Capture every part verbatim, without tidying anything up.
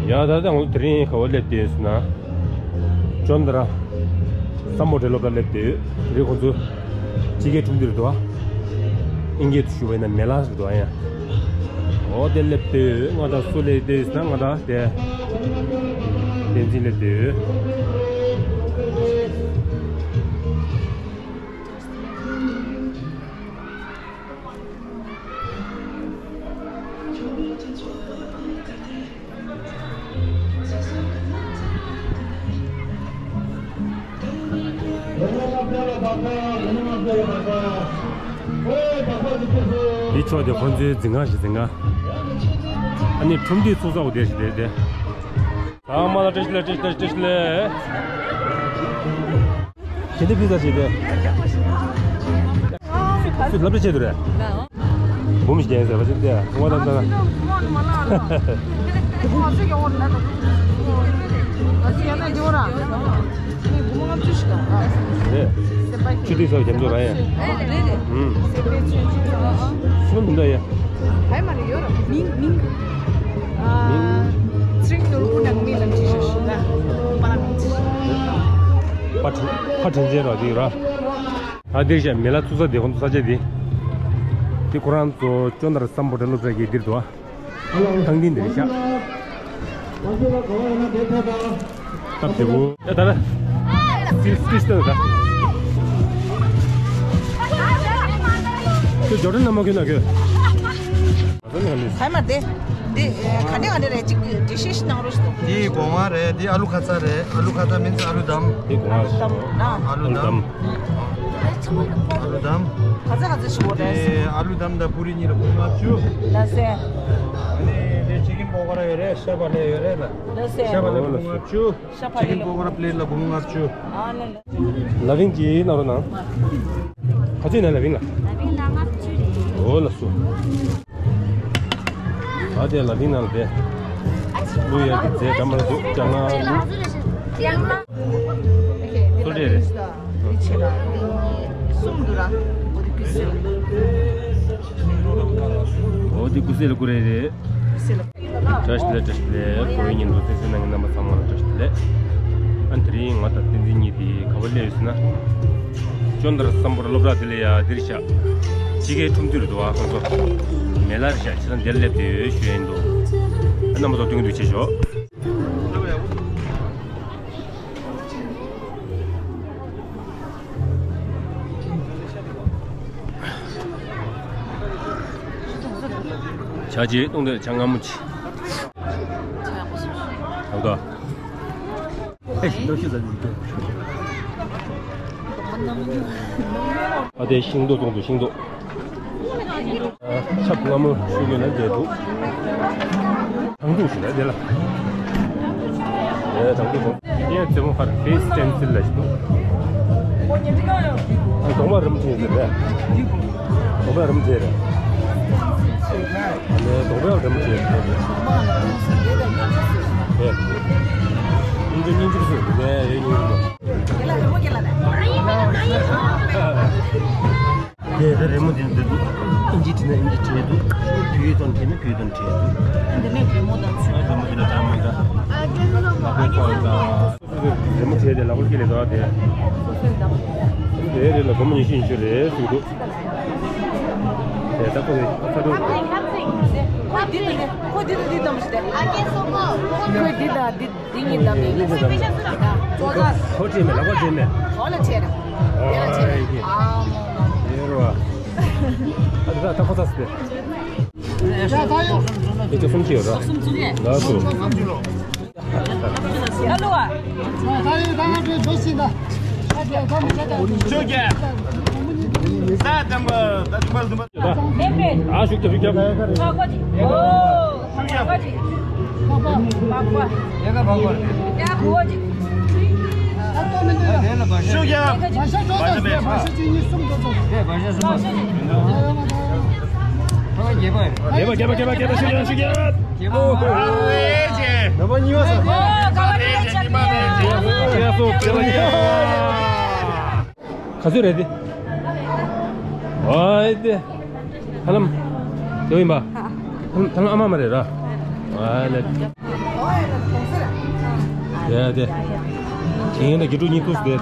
ཡ་ད་ལྟ་ང་ཚོ་དེ་རིང་ག་བ་སླེབས་བསྡད་ཡོད་ཟེར་ན། ཅོན་ཏ་ར་སམ་བྷོ་ཊེ་ལོ་ལ་སླེབས་བསྡད་ཡོད། དེ་རིང་ཁོང་ཚོ་ཕྱི་རྒྱལ་ཁྲོམ་འདིར་འདུག་ཨ། ཨིན་སྐད་དུ་ཞུ་བ་ཡིན་ན་མེ་ལ་ཟེར་འདུག་ཨ་ཡ། འོ་དེ་སླེབས་བསྡད་ཡོད། ང་དང་སུ་སླེབས་བསྡད་ཡོད་ཟེར་ན་ང་དང་དེ་བསྟན་འཛིན་སླེབས་བསྡད་ཡོད། འདི་ཕྱོགས་དེ་ཁོང་ཚོའི་འཛིན་ཁང་ཞིག་འཛིན་ཁང་། ཨ་ནི་ཁྲོམ་སྡེའི་ཚུགས་ས་འོ་དེ་ཞིག་དེ་དེ། ཚང་མ་ལ་བཀྲ་ཤིས་བདེ་ལེགས། བཀྲ་ཤིས་བདེ་ལེགས། བཀྲ་ཤིས་བདེ་ལེགས། གལ་ཏེ་ཕི་ཟ་བྱེད་དེ། སུས་སློབ་གྲྭ་ཆེད་དུ་རེད། འབུམ་ཞིག་རྒྱག་ཟེར་བ་ཞིག་སྟེ་ངོ་དང་ལྟ་ན། རེད། ཆུ་ཐིགས་སོགས་རྒྱབ་འཇོག་ར་ཡ། ཨུམ། སུ་མི་འདུག་ཡ། ཧའི་མ་རེད་ཡོད་ར། མིང་མིང་། ཨ། ཚེ་རིང་ནོར་བུ་ནང་མི་ལ་ཅི་ཞིག་ཞུ་ན། པ་ལ་མིང་ཅི་ཞིག་ཞུ་ན། ཕ་དྲིན་ཕ་དྲིན་ཅན་ར་དེ་ཡོད་ར། ཨ་འདིར་བཞག་མེ་ལ་ཚུགས་ས་དེ་ཁོང་ཚོ་ས་ཆ་དེ། དེ་ཁོ་རང་ཚོ་ཅོན་ཏ་ར་སམ་བྷོ་ཊེ་སློབ་གྲྭ་གི་འདིར་འདུག་ཨ། ཐང་འདི་འདིར་བཞག་སྟབས་བདེ་པོ། ཡ་ད་ལ། སི་སི་སི་ད། ཁྱོད་ཇོ་ཌན་ན་མ་ཁྱོད་ན་ཁྱོད། ཧའི་མ་དེ། དེ་ག་འདྲ་ག་འདྲ་རེད། ཅིག་འགྲེལ་བཤད་ཞིག་གནང་རོགས་ཞུ། དེ་སྒོ་ང་རེད། དེ་ཨ་ལུ་ཁ་ཚ་རེད། ཨ་ལུ་ཁ་ཚ་མིན་ཨ་ལུ་དམ། དེ་སྒོ་ང་རེད། དམ་ན། ཨ་ལུ་དམ། ཨ་ལུ་དམ། ཁ་ཚ་ཁ་ཚ་ཞུ་བོ་རེད། དེ་ཨ་ལུ་དམ་དང་པུ་རི་གཉིས་ལ་སྒོ་ང་བཅུ། ལ་སེ། ཨ་ནི་དེ་ཅི་ཀིན་པོ་ཀོ་ར་ཡོད་རེད། ཤ་བག་ལེབ་ཡོད་རེད་ལ། ལ་སེ། ཤ་བག་ལེབ་ལ་སྒོ་ང་བཅུ། ཤ་བག་ཅི་ཀིན་ལེབ་པོ་ཀོ་ར་པི་ལེ་ཊི་ལ་སྒོ་ང་བཅུ། ཨ་ལ་ལ། ལ་བིང་གི་ནང་རོ་ནང་། ག་ཚོད་ན་ལ་བིང་ལ། ལ་བིང་ལ་ལྔ་བཅུ་རེད། འོ་ལ་སུ། ཨ་དེ་ལ་བིང་ནང་ལ་དེ། ལུ་ཡ་གི་རྫས་འདྲ་མ་འདུག་ཅང་ང་ལུ། སོ་འདྲེ་རེད། འོ་དེ་ཀུ་སེ་ལ་ཀུ་རེ་རེད། བཀྲ་ཤིས་བདེ་ལེགས། བཀྲ་ཤིས་བདེ་ལེགས། བོད་ཡིག་ཉིན་ཐོ་གསན་གཟིགས་གནང་མཁན་རྣམ་པ་ཚང་མ་ལ་བཀྲ་ཤིས་བདེ་ལེགས། ཨ་དེ་རིང་ང་དང་བསྟན་འཛིན་གཉིས་དེ་ག་པར་སླེབས་ཡོད་ཟེར་ན། ཅོན་ཏ་ར་སམ་བྷོ་ཊེ་སློབ་གྲྭ་དེ་ལ་ཡ་འདིར་བཞག་ཕྱི་རྒྱལ་ཁྲོམ་འདིར་འདུག་ཨ། ཁོང་ཚོ་མེ་ལ་རེད་བཞག་ཕྱི་ལ་འདིར་སླེབས་བསྡད་ཡོད་ཞུ་ཡ་ཡིན་འདུག་ཨ་རྣམ་པ་ཚོ་སྟོན་གྱི་འདུག་ཆེ་ཞོག་ཇ་བྱེད་བཏུང་དེ་ཇ་མངར་མོ་བྱེད། ཨ་དེ་ཤིང་ཏོག་བཙོང་དུ་ཤིང་ཏོག་ཆབ་སྔ་མོ་ཤུ་གུ་ན་མཛེས་འདུག་དང་ཐུག་ཞིག་ལ་དེ་ལ། ཨེ་དང་ཐུག་དང་། ཡ་རྩེ་མོ་ཁར་ཕེ་སི་ཊེན་སིལ་ལ་ཞིག་འདུག་ཨ་གདོང་པ་རིན་པོ་ཆེ་ཟེར་རེད། གདོང་པ་རིན་པོ་ཆེ་རེད། ཨ་ནི་གདོང་པ་རིན་པོ་ཆེ་རེད། ཨེ། སྙིང་རྗེ་སྙིང་རྗེ་སུ་རེད་ཡ་སྙིང་རྗེ། དེ་དེ་རི་མོ་དེ་འདི་འདུག་ཨིན་ཇི་བྲིས་ན་ཨིན་ཇི་བྲིས་འདུག་བོད་ཡིག་ཐོག་བྲིས་ན་བོད་ཡིག་ཐོག་བྲིས་འདུག་འདི་ནས་རི་མོ་དང་ཚུལ། རི་མོ་དེ་ལ་འདྲ་མི་འདྲ། ལག་པའི་ཁོག་ལ། སོ་སོའི་རི་མོ་བྲིས་ཏེ་ལག་པར་སྐྱེལ་ལེ་འདུག་དེ། དེའི་རིགས་ལ་སྒོར་མོ་ཉི་ཤུ་ཉི་ཤུ་རེད་ཟེར་གྱི་འདུག་དེ་ལྟ་ཁོ་རེ་ཁ་ཐུག་ཁོ་འདི་ལ་ནི་ཁོ་འདི་ལ་འདི་གཏོང་ཞིག་དེ། ཁོས་འདི་དང་འདི། འདི་གཉིས་འདྲ་མེད། འདི་གཉིས་འདྲ་མེད། ཁོ་བྲིས་མེད་ལ་ཁོ་བྲིས་མེད། ཁོ་ལ་བྲིས་ར། དེ་ལ་བྲིས་ར། ཨ་མོ། ཡོད་རེད་བ། ཨ་ད་ད་ཁོ་ཚ་སི་པེ། ཡི་གེ་གསུམ་ཅི་ཡོད་ར། ལ་སུ། ཨ་ལོ་ཨ། ད་ཡི་ད་ང་བྲིས་བྲིས་ཟིན་ད། ཆོས་རྒྱལ། ས་དམ་པ་ད་དམ་པ་དམ་པ། ཨ་ཞུགས་ཀྱང་ཞུགས་ཀྱང་། ཨོ། ཞུགས་ཀྱང་། ཞུགས་ཀྱང་། རྒྱལ་པོ་རྒྱལ་པོ་རྒྱལ་པོ་རྒྱལ་པོ་ཞུགས་ཀྱང་ཞུགས་ཀྱང་། རྒྱལ་པོ། རྒྱལ་པོ་གཉིས་པ་སོང་། རྒྱལ་པོ་གཉིས་པ་སོང་། ག་ཚོད་རེད་དེ། ཨའི་དེ། ཧ་ལམ། དེ་ཡིན་པ། ཧ་ལམ་ཧ་ལམ་ཨ་མ་མ་རེད་ར། ཨ་ལེ། ཡ་དེ། ཁྱེད་ཀྱི་དགེ་ཕྲུག་གཉིས་ཐུག་སྟེ། ག་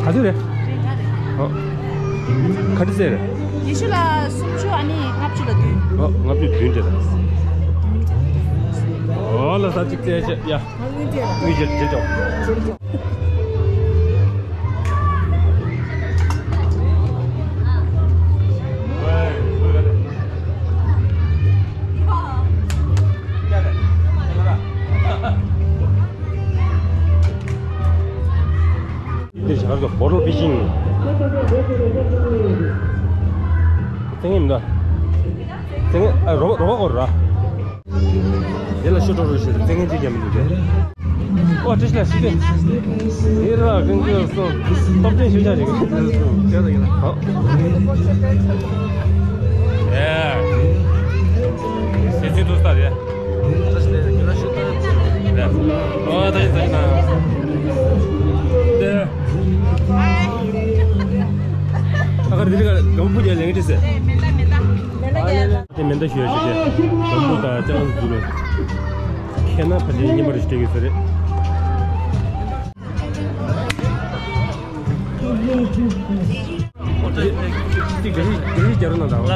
ཚོད་རེད། ཨོ། ག་འདྲ་ཟེར། ཉི་ཤུ་ལ་སུམ་ཅུ། ཨ་ནི་ལྔ་བཅུ་ལ་བདུན། ཨོ། ལྔ་བཅུ་བདུན་རེད། ཨོ་ལ་ས་གཅིག་བཙལ་བྱས་ཡ། དངུལ་འཇལ་འཇལ་ཆོག་འདིར་ཞག་གི་bottle fishing། བཙན་ངན་མི་འདུག་བཙན་ངན། ཨ། རོ་རོ་གོ་ར། དེ་ལ་ཤོ་ཏྲོ་རུ་ཞེས་བཙན་ངན་ཅིག་ཀྱང་མི་འདུག་གས། ཨོ་བཀྲ་ཤིས་ལགས་ཤི་ཏེ། དེ་ར་གང་གི་སོ་སྟོབས་ཆེན་ཤོད་བྱ་ཞིག་ཨེ། སེ་ཚི་དུ་ས་རེད། ཨོ་ད་ཡིན་ད་ཡིན་ན། དེ། ཨ་ཁར་དེ་རིགས་ག་བུ་རྒྱལ་ལེང་ཏི་སེ། དེ་མེ་མདའ་མེ་མདའ། དེ་མེ་མདའ་ཞུ་ཡ་ཞུ་རྒྱལ། དང་པོ་དང་ཅང་ཟུ་ལོ། ཁྱེད་ན་ཕ་ཆེན་ཉི་མ་རེ་སྤྲད་གི་ས་རེད། ཏིག་ཏིག་ཏིག་རྒྱ་རུ་ན་དང་ལ་ལ།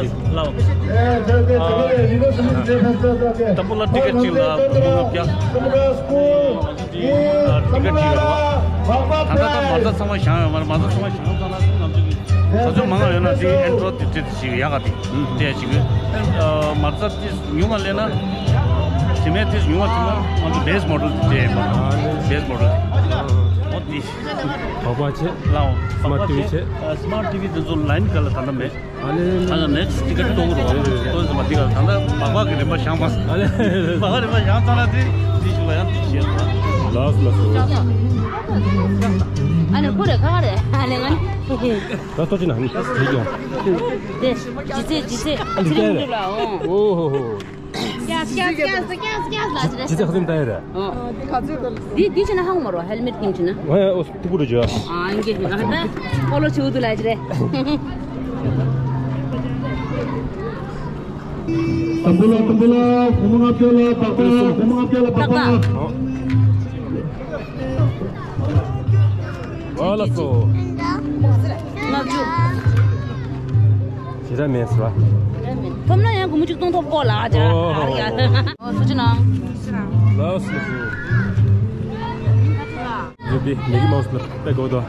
དང་པོ་ལ་ཏི་ཀེ་ཅིག་ལ་བུ་ལྔ་བརྒྱ། ཏི་ཀེ་ཅིག་ལ་ད་ལྟ་ད་མ་རྩ་ཚང་མ་བཞག་ཡོད་མ་རེད། མ་རྩ་ཚང་མ་བཞག་ཙང་ན་ང་ཚོ་གི་ས་ཚོད་མང་ང་ཡོད་ན་དེ་ཨེན་ཌོ་རོ་ཌི་དེ་ཞིག་ཡག་ག་དེ་དེ་ཞིག་མ་རྩ་དེ་ཉུང་ང་ལེན་ན། དེ་མེད་དེ་ཉུང་བ་དེ་ན་ང་ཚོ་བེ་སི་མོ་ཌེལ་དེ་སྤྲད་ཡིན་པ། བེ་སི་མོ་ཌེལ། འོ་དེ། བག་པ་བྱེད། ལའོ། སི་མཱར་ཊི་ཝི་བྱེད། སི་མཱར་ཊི་ཝི་དེ་ཚོ་ལའིན་ག་ལ་ད་ལྟ་མེད། ཨ་ལེ། ཨ་ལ་ནེག་སི་ཊི་ཊི་ཀེ་ཊི་གཏོང་རོགས། ལྟོས་ཟིན་པ་འདི་ག་ད་ལྟ་བག་པ་གི་རིན་པ་བཞག་མ། ཨ་ལེ། བག་པ་རིན་པ་བཞག་ཙང་ན་དེ་འདི་ཞུ་བ་ཡང་འདི་བྱེད་དགོས། ལགས་སོ་ལགས་སོ། ཨ་ནི་ཁོ་རེ་ཁ་ཁ་རེ། ཨ་ལེ་ང་ནི། ད་ལྟོ་ཅི་ན་ནི་དེ་ཀྱང་། དེ་ཇི་ཙེ་ཇི་ཙེ། ཨ་ལེ་ཁྱེད་རེད། ཨོ་ཧོ་ཧོ། ཀྱ་ཀྱ་ཀྱ་ཀྱ་ཀྱ་ལ་ཅི་རེད། ཇི་ཙེ་ཁ་སིམ་ད་ཡ་རེད། འདི་འདི་ཕྱི་ན་ཧང་མ་རོ། ཧེལ་མེཊ་ཀིམ་ཕྱི་ན། ཨོ་ཡ་ཨོ་ཐུག་པོ་རུ་ཇོ། ཨ་ཨིན་གེ་ཨ་ད་ཨོ་ལོ་ཆུ་དུ་ལ་ཅི་རེད། ཏམ་བུ་ལ་ཏམ་བུ་ལ་གོང་མ་ལྔ་བརྒྱ་ལ་བག་པ། གོང་མ་ལྔ་བརྒྱ་ལ་བག་པ། ཨོ་ལགས་སོ། ལྔ་བཅུ། ཞེ་དྲག་མེད་ཟེར་བ། ཐོབ་ན་ཡང་སྒོར་མོ་གཅིག་གཏོང་ཐོབ་ཀོ་ལ་ཨ་ཅག་ཨོ། ཨ་རི་ཡ། ཨོ་སུ་ཅི་ན། ལགས་སོ། ཡོད་པའི་མེ་གི་མའུ་སི་ལ་ད་གོ་དོ།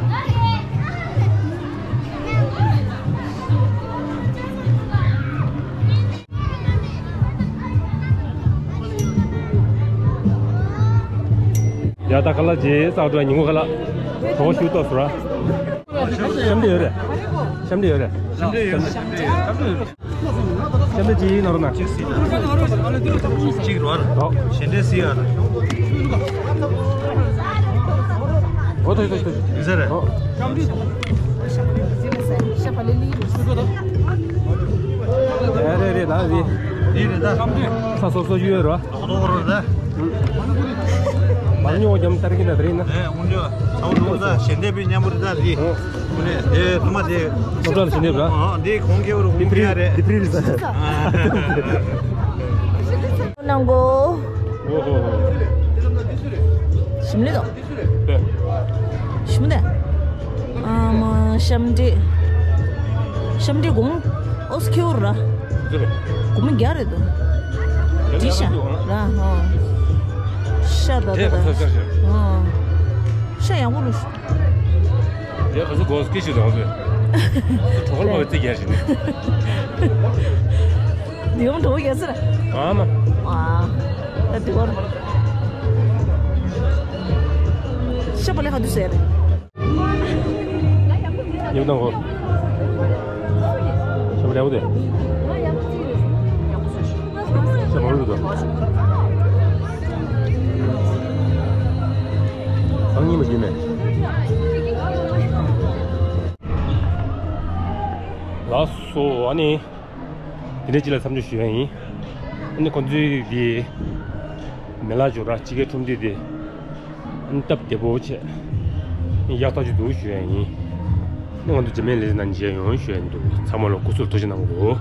ཡ་ད་ཁ་ལག་རྗེས་ས་འགྲོ་ཉིན་གུང་ཁ་ལག་གྲོགས་ཤུགས་ཏོག་སུ་ར། ཤམ་འདི་ཡོད་རེད། ཤམ་འདི་ཡོད་རེད། ཤམ་འདི་ཡོད། ཤམ་འདི་ཅི་ནོར་ན། ཅིག་རོ། ཞེ་འདྲ་སི་ཡ་ར། ཨོ་ཏོ་ཏོ་ཏོ། ཡིན་ས་རེད། ཨོ། རེད་རེད་རེད་ད་རེད། འདི་རེད་ད། ས་སོ་སོ་ཡོད་རོ། ཨོ་ཏོ་རོ་ད། མ་ཉོ་རྒྱམ་ཏར་གི་ན་དེ་རེད་ན། ཨེ་འུན་ཇོ། ཚའོ་ལུང་ད་ཞེ་འདྲ་པའི་མཉམ་པོ་རེད་ད་རེད། ཨོ། འུན་ནས་དེ་ཐུ་མ་དེ། སློབ་གྲྭ་ལ་ཞེ་འདྲ་ར། ཨོ་འདི་གོང་ཁེ་བོ་རུ་འདི་ཕི་རི་རེད། འདི་ཕི་རི་རེད་ས། ནང་གོ། ཨོ་ཧོ་ཧོ། ཞིམ་ལེ་དོ། ཞིམ་ལེ། ཨ་མ་ཤམ་འདྲི། ཤམ་འདྲི་གོང་ཨོ་སི་ཁེའུ་ར། སྒོར་མོ་བརྒྱ་རེད་དོ། བརྒྱ་རེད་ཤ་ར་ཧོ། ཤ་ད་ད་ད། ཧོ། ཤ་ཡག་པོ་ལུ། དེ་ག་ཚོད་གོ་སྐད་ཤུགས་དང་ཚོད། གྲོགས་པོ་རྩི་རྒྱག་བཞིན། འདི་ཡོང་གྲོགས་རྒྱག་ཟེར། ཨ་མ། ཨ། ད་འདི་བར། ཤ་པ་ལས་ཁ་དུས་ཟེར། ཡོང་དང་གོ། ཤ་པ་ལས་བུ་དེ། ཤ་པ་ལས་བུ་དེ། སང་ཉིན་མ་བརྒྱུད་མེད། ལགས་སོ། ཨ་ནི་དེ་འདྲ་ཅིག་ལ་མཚམས་འཇོག་ཞུ་ཡ་ཡིན། ཨ་ནི་ཁོང་ཚོའི་དེ་མེ་ལ་ཇོ་ར་དཔྱིད་ཀའི་ཁྲོམ་སྡེ་དེ་ཨ་ནི་སྟབས་བདེ་པོ་བྱས་ཡག་ཐག་ཆོད་འདུག་ཞུ་ཡ་ཡིན། ཨ་ནི་ང་ཚོ་རྗེས་མའི་ལས་ནང་མཇལ་ཡོང་ཞུ་ཡ་འདུག་ཚང་མ་ལ་སྐུ་གཟུགས་ཐུགས་རྗེ་གནང་གོ།